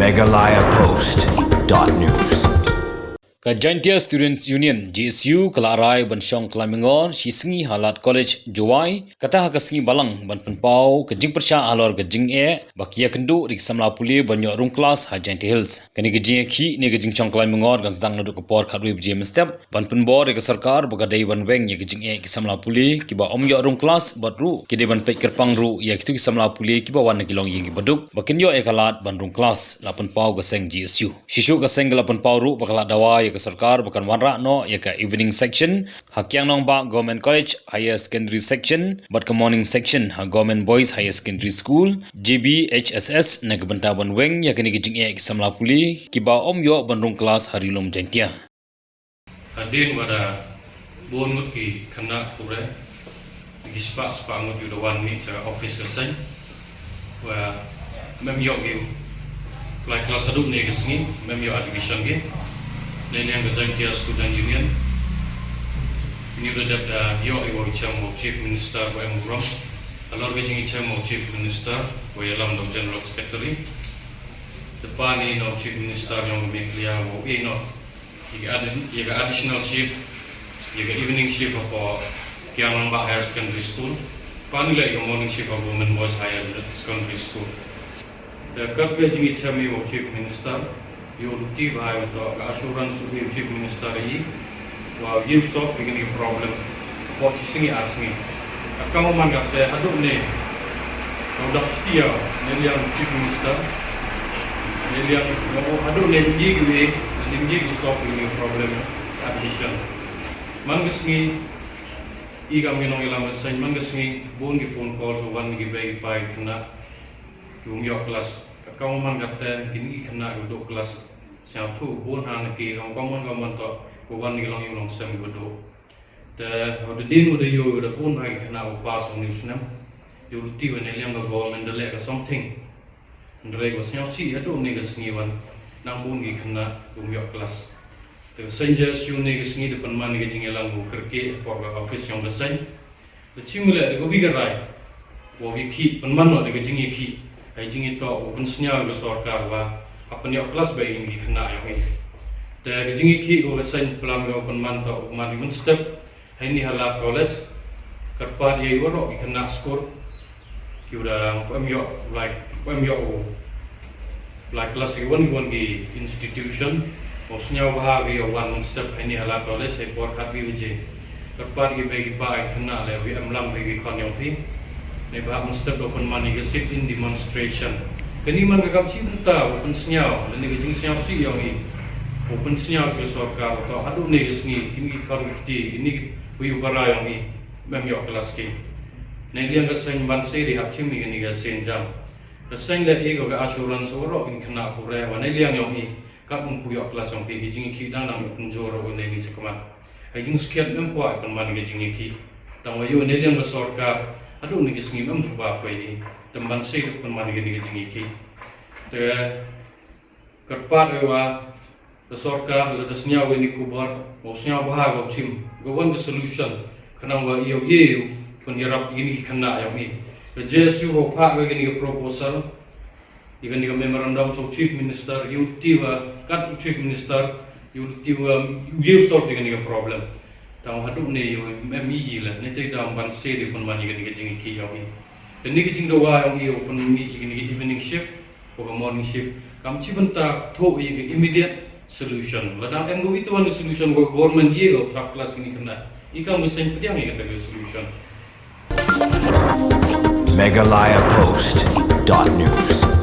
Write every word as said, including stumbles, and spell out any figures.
Meghalaya Post dot news. Ka Jaintia Students Union, J S U, ka la rai ban shong khlaiñ myngor shi sngi ha Lad College, Jowai, kata ha ka sngi Balang, ban pynpaw ka jingpyrshah halor ka jingeh ba ki ïakynduh da ki samla pule ban ïoh rung klas ha Jaintia Hills. Kane ka jingïakhih ne ka jingshong khlaiñ myngor kan sdang naduh ka por khatwei baje mynstep, ban pynbor ïa ka sorkar ba ka dei ban weng ïa ka jingeh ki samla pule kiba ym ïoh rung klas, bad ruh ki dei ban peit kyrpang ruh ïa kito ki samla pule kiba wan na ki longïing kiba duk ba kin ïoh ïa ka lad ban rung klas, la pynpaw ka seng J S U. Shisha ka seng ka la pynpaw ruh ba ka la dawa ïa ka sorkar ba kan wanrah noh ïa ka evening section ha Kiang Nangbah Government College Higher Secondary Section bad ka morning section ha Government Boys Higher Secondary School, J B H S S, na ka bynta ban weng ïa kane ka jingeh ki samla pule kiba ym ïoh ban rung klas ha Ri Lum Jaintia. Hadien ba da bun ngut ki khynnah pule, ki spah spah ngut ki da wan mih sha office ka seng, wa mem ïoh ki apply klas haduh ne ka sngi, mem ïoh admission ki. Ne liang ka Jaintia Student Union, ni da dep da ïoh ïa u chem u Chief Minister wa em u rom. Halor ka jingchem u Chief Minister, wa ïalam da u General Secretary. Te pa ni na u Chief Minister yong ka Meghalaya, wa u ïeh noh ïa ka addi-, ïa ka additional shift, ïa ka evening shift hapoh Kiang Nangbah Higher Secondary School. Pa ni leh ïa ka morning shift hapoh Government Boys Higher Secondary School. Te kat ka jingchem ïa u Chief Minister, ïa u luti ba ïa u to ka assurance u Chief Minister ïa i, wa ïa u solve ïa kane ka problem hapoh shi sngi ar sngi. Ka kam u man kata haduh ne, ka u dap stia ne liang Chief Minister, ne liang, haduh ne ïa ki wei, ne ïa ki solve ïa kane ka problem admission. Man ka sngi, i kam ngi nongïalam ka seng, man ka sngi bun ki phone calls wan ki bei ki pa ki khynnah ki ym ïoh klas. Ka kam u man kata, kine ki khynnah ki duh klas. Sngewthuh bun ha na ki, kam u man kam u man to, ka wan ki longïing longsem ki duh. Te hadien u da ïoh u da bun ha ki khynnah u pass u new snem. Ïa u luti wa ne liang ka government da leh ka something. Hynrei ba sngewsih haduh ne ka sngi wan nang bun ki khynnah ki ym ïoh klas. Te ka seng J S U ne ka sngi da pynman ka jingïalang u kyrkieh hapoh ka office yong ka seng. Da chim leh da ka wi ka rai wa wi ki pynman noh da ka jingïakhih. Ai jingïatoh u pynsngew ka sorkar wa ha pynïoh klas ba ïa ki khynnah yong i. Te ka jingïakhih ka seng plan ka pynman toh u man mynstep. Haini ha Lad College, kyrpad ïa i waroh ki khynnah skul, ki u da ym ïoh, like, ym ïoh u, like, klas ki wan, ki wan ki institution, u sngewbha ki ïa wan mynstep haini ha Lad College, ha i por khatwei baje. Kyrpad ïa i bei ki pa ki khynnah leh wi em lam bei ki khon yong phi. Neibhah mynstep da pynman ïa ka sit-in demonstration. Kane man ka kam chibynta u pynsngew, lane ka jingsngewsih yong i. U pynsngew ka sorkar, toh haduh ne ka sngi, kine ki khon ki kti, kine ki Wi u para yong i, mem ïoh klas ki. Ne liang ka seng ban se di hap chim i kane ka seng jam. Ka seng da i ko ka assurance waroh ki khynnah pule wa ne liang yong i, kat mem pu ïoh klas yong phi ki jingïakhih dang dang pynjor u ne ni sakmat. Ai jingskhiat mem kwah pynman ki jingïakhih. Tang wa ïoh ne liang ka sorkar, haduh ne ki sngi mem suba poi i. Tang ban se du pynman ki ne ki jingïakhih. Te kyrpad wa Ka sorkar lada sngew ïa kane ka khubor, u sngewbha u chim, u wan ka solution, khnang ba ïa u ïa u pynïarap ïa kine ki khynnah ïa u. Ka J S U u phah ïa kane ka proposal, ïa kane ka memorandum sha u Chief Minister, ïa u ti wa kat u Chief Minister, ïa u ti wa ïa u solve ïa kane ka problem. Tang haduh ne ïa u em ïa la, ne te dang ban se de pynman ïa kane ka jingïakhih ïa u. Kane ka jingdawa ïa u pynmih ïa kane ka evening shift, Ka morning shift. Kam chibynta thoh ïa ka immediate solution. Lada em ka wi tuan ka solution ka government ïa ka third class ni kena. I kam ka seng pdiang ïa kata ka solution. Meghalaya Post dot news.